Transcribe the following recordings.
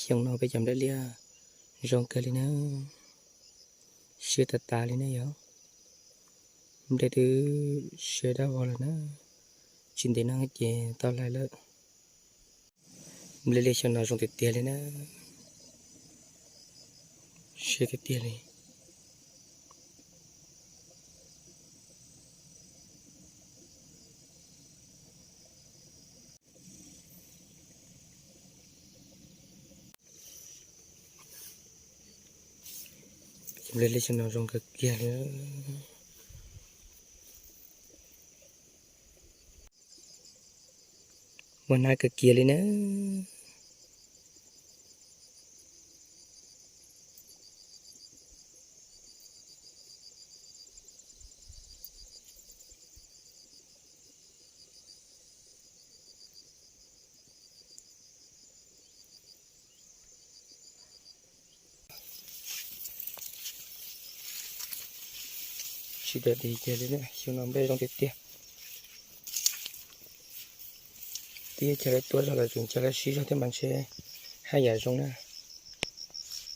Xyoo no peb cov nplej liaj zoo kawg li na, siab tas tas li na yom. Nplej twb siab dab vog lawm na, tsis ntev no ces tau hlais lawm. Nplej liaj xyoo no zoo tiag tiag li na, siab tiag tiag li. Nplej liaj xyoo no zoo kawg kiag li. Muaj hnab kawg kiag li na. Tsis dam dis kiag li na, xyoo no nplej zoo tiag tiag. Twb cog lawv tuaj zog lawm, tseem cog lawv sib zog thiab mas ntshe haj yam zoo na,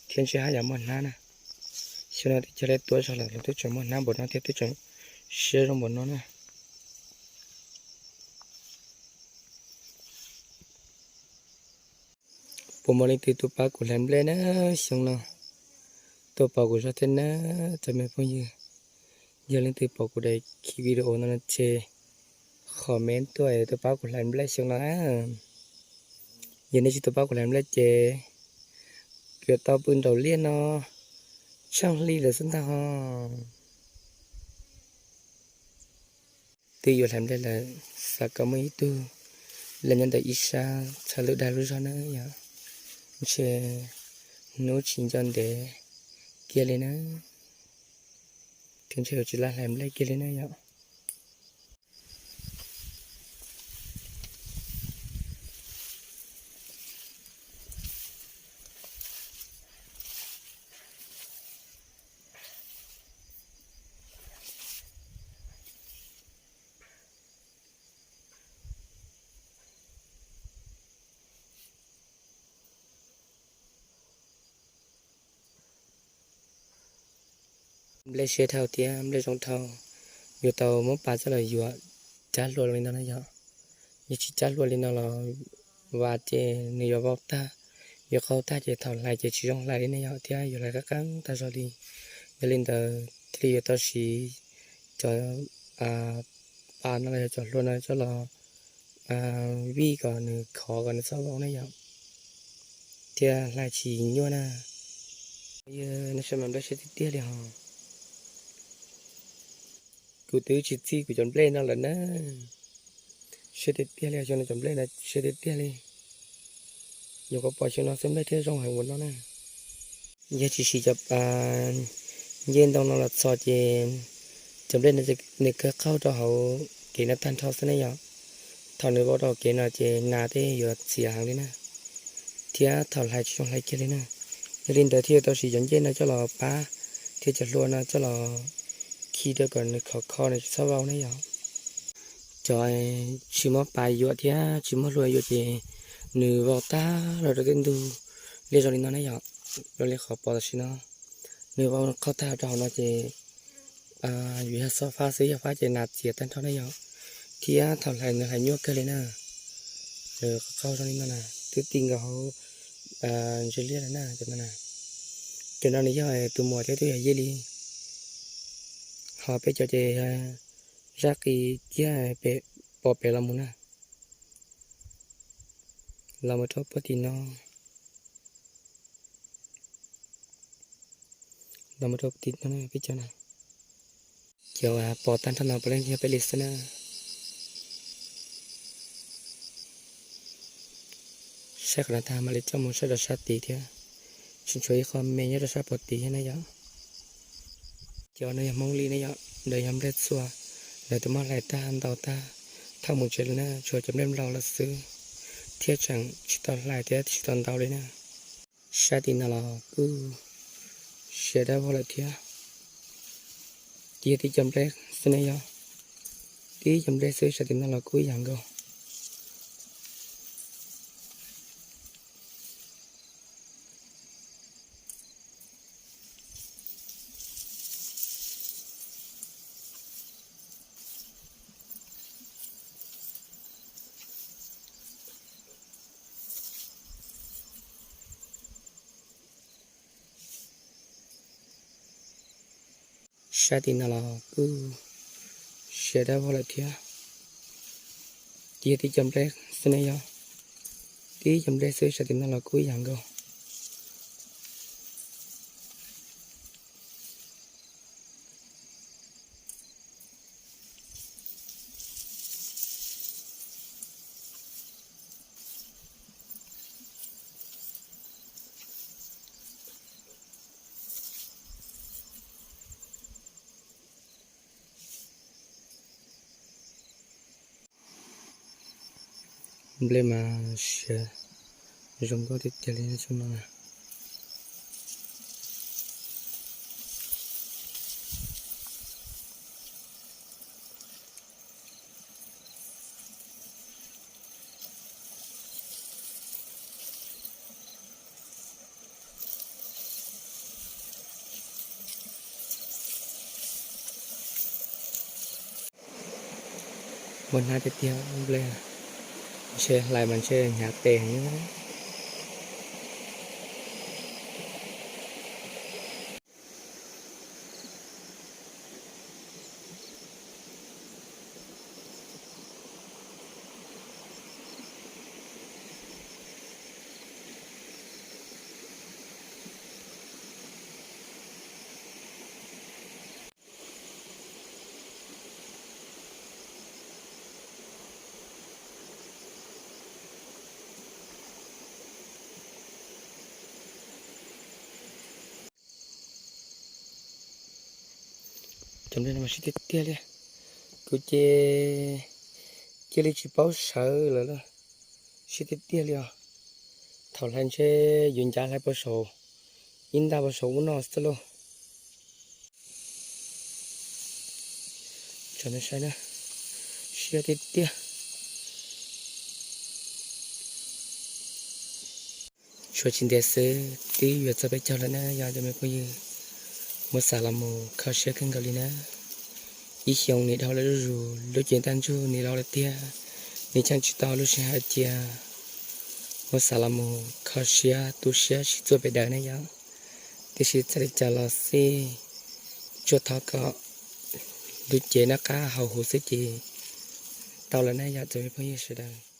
thiab ntshe haj yam muaj hnab na. Xyoo no twb cog lawv tuaj zog lawm, lawv twb tseem muaj hnab npaum no thiab twb tseem siab zoo npaum no na. Puas muaj leej twg tuaj pab kuv hlais nplej na xyoo no? Tuaj pom kuv zog thiab na, cov me phooj ywg. Yog leej twg pom kuv daim video no ces comment tuaj es tuaj pab kuv hlais nplej xyoo no na. Yog nej tsis tuaj pab kuv hlais nplej ces kuv yuav tau pw nraum liaj no tsheej hli lawm xwb ntag ho. Twb yuav hlais nplej lawm, xav kom muaj ib tug lam nyob ntawm ib sab txhawb lub dag lub zog na yom. Ntshe hnub tsis nco ntev kiag li na, thiab ntshe yuav tsis lam hlais nplej kiag li na yom. Nplej siab dhau thiab nplej zoo dhau, yuav tau muab pas coj los yuav cab hlua li no na yom. Yog tsis cab hlua li no los vas ces nws yuav vau tag, yuav qau tag ces thaum hlais ces tsis zoo hlais li ne yom, thiab yuav hlais qab qeeb tag zog li. Yog li ntawd thiaj li yuav tau siv cov pas no los yog cov hlua no coj los vij kom nws khov kom nws txhob vau ne yom, thiab hlais tsis nyuaj na. Yog nej saib mas nplej siab tiag tiag li hos. Kuv twb tsis txij kuv cov nplej no lawm na. Siab tiag tiag li, xyoo no cov nplej no siab tiag tiag li. Nyuam qhuav pom xyoo no xwb nplej thiaj zoo heev ua no na. Yog tsis siv cov ncej ntoo no los txhos ces cov nplej no nws kawg qaug rau hauv kev no tag nrho xwb ne yom. Thaum nws vau rau hauv kev no ces nas tej yuav txias heev li na, thiab thaum hlais tsis zoo hlais kiag li na. Yog li ntawd thiaj yuav tau siv cov ncej no coj los pab, thiab cov hlua no coj los khi rau kom nws khov kho nws tsis txhob vau ne yom. Cov tsis muaj pas yuam thiab tsis muaj hlua yuam ces nws vau tag los rau tej ntug liaj zoo li no ne yom. Zoo li qhov pom tam sim no, nws vau qaug tag rau hauv no ces yuav yog xob fab xwb, yog fab ces nas txias tag nrho ne yom. Thiab thaum hlais nws hlais nyuaj kawg li na. Qaug zoo li no na, twb ti nkaus hauv ntsis liaj lawm na. Cov no nws yog tus muam thiab twb yog yej li. Ho peb cov ces zaj qis kiag pem, pom pem los mus na, los mus rau puag tim no, los mus rau tim no peb cov na. Cov pom tag nrho no puav leej yog peb li xwb na. Saib qhov no tag mam li coj mus saib rau sab tid thiab. Tseem tshuav ib qho me nyob rau sab puag tid thiab na yom. Cov no yog Hmoob li ne yom, ntawd yog nplej txhua, lawv twb muab hlais tag ntau tag thauj mus tsev lawm na, tshuav cov nplej nplaum lawm xwb, thiab tseem tsis tau hlais thiab tsis tau ntau li na. Sab tim no los kuj siav dab vog lawm thiab. Ces yog tib co nplej xwb ne yom, tib co nplej xwb, sab tim no los kuj ib yam nkaus. Sab tim no los kuj siav dawb vog lawm thiab. Ces yog tib co nplej xwb ne yog, tib co nplej xwb, sab tim no los kuj ib yam nkaus. Nplej mas siav zoo nkauj tiag tiag li no. Muaj hnab tiag tiag, nplej ntshe hlais mas ntshe hnyav tes heev. Cov nplej no mas siab tiag tiag li. Kuv ces cia li tsis paub sawv lawm lauj. Siab tiag tiag li os. Thaum hlais ntshe yuav ncav hlais pov saum, ib ntaj pov saum ub no xwb lauj. Tsom nej saib na, siab tiag tiag. Tshuav tsis ntev xwb twb yuav txog peb caug lawm na yog cov me phooj ywg. Muab xav los mus kho siab kawg nkaus li na. Ib xyoos nim dhau lawm zuj zus, lub cev ntaj ntsug nim dhau lawm tiag. Nim cheem tsis tau lub sij hawm cia. Muab xav los mus kho siab tu siab sib txuaj pem daws ne yom. Tiam sis txawm li cas los xij, tsuas thov kom lub cev noj qab haus huv xwb ces tau lawm na yom txhua me phooj ywg sawv daws.